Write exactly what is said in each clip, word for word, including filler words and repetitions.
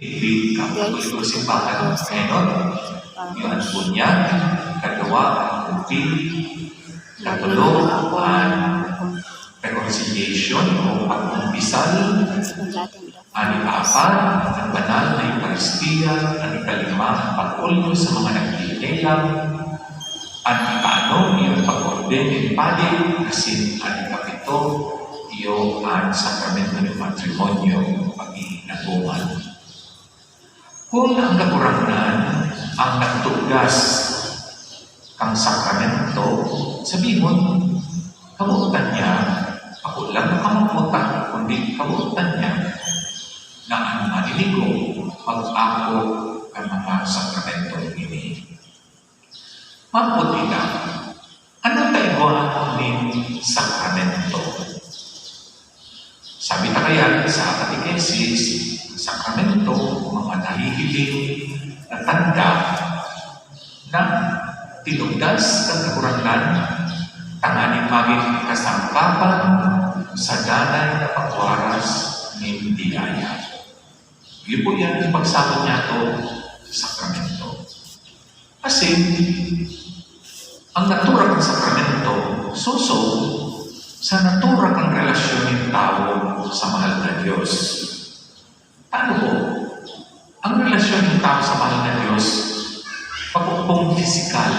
Hindi ka Guys, pwede simbahan. Ayun. Yun ang bunyag. Kadawa, ang upi. Katulo, ang reconciliation o pagkumpisal. Ang ikaapat, ang banal na Eukaristia. Ang ikalima, ang pag-ulyo sa mga nagkikilam. An ikaanom, iyo pag-ordain nin padi, asin an ikapito, iyo an sakramento nin matrimonyo, pag-iinagoman. Kun ang Kagurangnan ang nagtugas kan sakramento, sabihon, kabotan niya, ako lang na kamabotan, kundi kabotan niya na an maninigo mag-ako kan mga sakramento ini. Mapot kita, ano ta igwa nin sakramento? Sabi ta kaya sa katekesis, sakramento, mga nahihiling na tanda na tinugdas kan Kagurangnan tanganing magin kasangkapan sa danay na pagwaras nin biyaya. Iyo po yan ang pagsabot niyato sa sakramento. Asin, ang natura kan sakramento, suso sa natura kan relasyon nin tawo sa mahal na Dios. Paano po? Ang relasyon nin tawo sa mahal na Dios, pakukpong pisikal,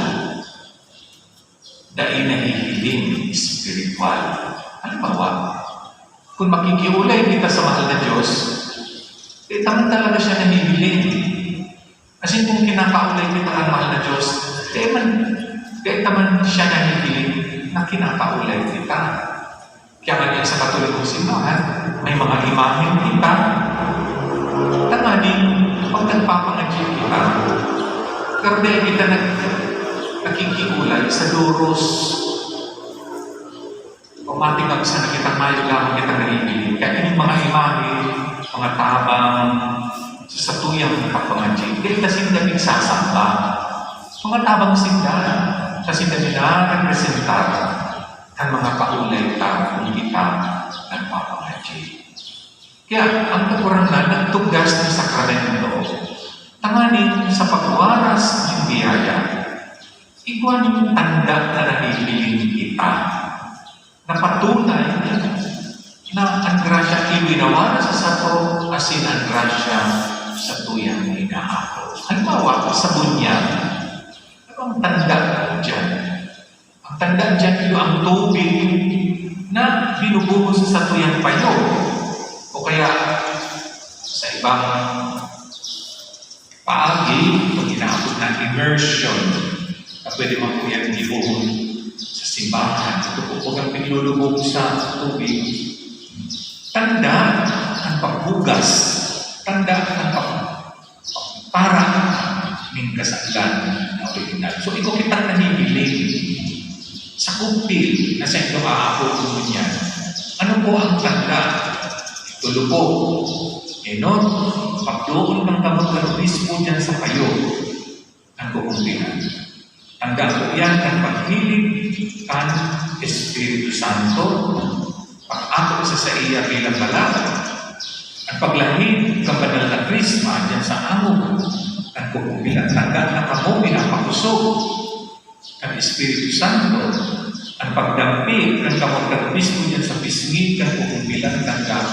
dai nahihiling espiritual. Halimbawa, kung makikiulay kita sa mahal na Dios, eh, tama talaga siya nahihiling. Asin kung kinakaulay kita kan mahal na Dios, dai man, dai ta man siya nahihiling na kinakaulay kita. Kaya nga sa Katolikong Simbahan, may mga imahen kita. Tanganing, pag nagpapangadyi kita, pero dai kita nag-, nakikiulay sa doros. Pamatikag sa nakita mayo lamang kita naiiling. Kaya ining mga imahe, mga tabang, sa satuyang pagpangadyi, dai ta sinda pigsasamba. Mga tabang sinda, sa sinda nila representar kan mga kaulay ta, kung kita nagpapangadyi. Kaya ang Kagurangnan nagtugas nin sakramento tanganing sa pagwaras nin biyaya, igwa nin tanda na nahihiling kita. Napatunay na an grasya iwinawaras sa sato asin an grasya satuyang inaako. Halimbawa, sa bunyag, ano ang tanda diyan? Ang tanda diyan, iyo ang tubig na binubuhos sa satuyang payo. O kaya, sa ibang paagi, itong inaabot na immersion, na pwede man po yan gibohon sa simbahan. Ito po, pag ang pinlulubog sa tubig, tanda ang paghugas, tanda ang pag-, para ning kasalan na original. So, ikaw kitang nahihiling sa kupil na sa inyo aabot mo niyan. Ano po ang tanda? Ito lubog. Enon, pagdoon ng kamot ng obispo dyan sa payo ng kukumpihan. Tanda po yan ng paghilig kan Espiritu Santo, pag-ako sa saiya bilang balang, ang paglahid kan banal na krisma dyan sa amo kan kukumpihan. Tanda na kamo pinapakusog kan Espiritu Santo, ang pagdampi kan kamot kan obispo dyan sa pisngi kan kukumpihan, tanda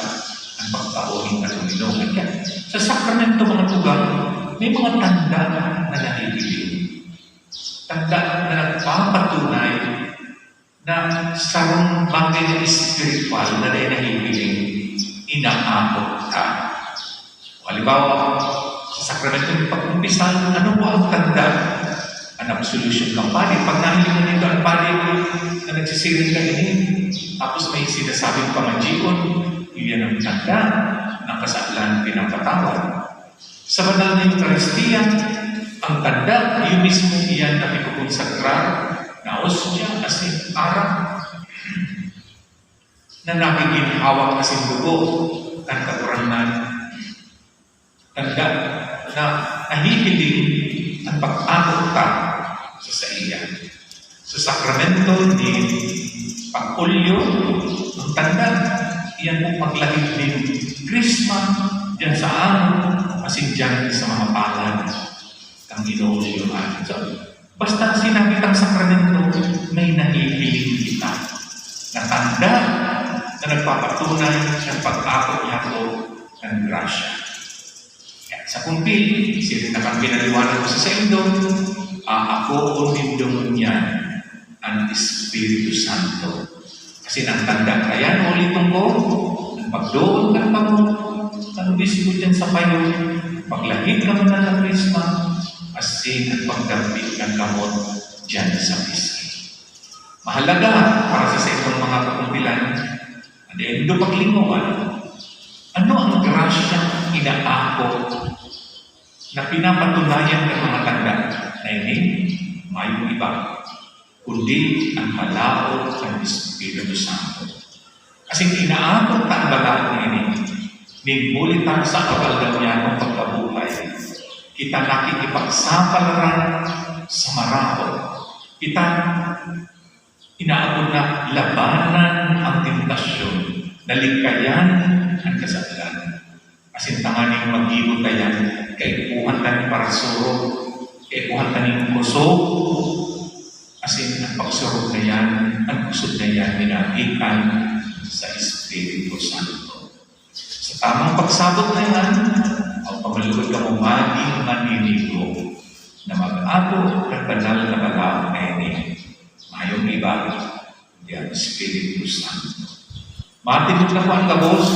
ang pagkaon ng katuminongan. Kaya, sa sakramento, mga tugang, may mga tanda na nahihiling. Tanda na nagpapatunay na sarong bagay na espiritual na dai nahihiling, inaabot ka. O, halimbawa, sa sakramento ng pagkumpisal, ano po ang tanda? An absolution kan padi. Pag nahiling na ninda an padi na nagsisiring kaini, tapos may sinasabing pangadyion, iyan ang tanda na kasalan pinapatawad. Sa banal na Eukaristia, ang tanda, iyo mismo iyan na pinagkonsagrar na ostya asin arak na nagigin hawak asin dugo kan Kagurangnan. Tanda na nahihiling an pag-ako ta sa saiya. Sa sakramento nin pag-ulyo, ang tanda, iyan pong paglahid nin krisma diyan sa amo, asin diyan sa mga palad kan Ginoong Dios. Basta sinabi tang sakramento, may nahihiling kita na tanda na nagpapatunay ng pag-akop niya ako ng grasya. Kaya sa kumpil, siring na kan pinaliwanag ko sa saindo, aakoon nindo ngunyan an Espiritu Santo. Asin ang tanda kayan, uliton ko, an pagdoon kan kamot kan obispo diyan sa payo, paglahid kan banal na krisma, asin an pagdambit kan kamot diyan sa pisngi. Mahalaga para sa saindong mga kakumpilan, an dai nindo paglingawan, ano ang grasyang inaako na pinapatunayan kan mga tanda na ini? Mayong iba, kundi an balaog kan Espiritu Santo. Asin inaako ta an balaog na ini nin huli ta sa kapagdamyanon pagkabuhay, kita nakikipagsapalaran sa maraot. Kita inaako na labanan ang tentasyon, na likayan an kasalan. Asin tanganing maggibo ta yan, kaipuhan ta nin parasurog, kaipuhan ta nin kusog, asin ang pagsurog na yan, ang kusog na yan, minagikan sa Espiritu Santo. Sa tamang pagsabot na yan, ang pamalugod kamo magin maninigo na mag-ako kan banal na balaog na ini. Mayong iba, kundi an Espiritu Santo. Matindog na po ang gabos.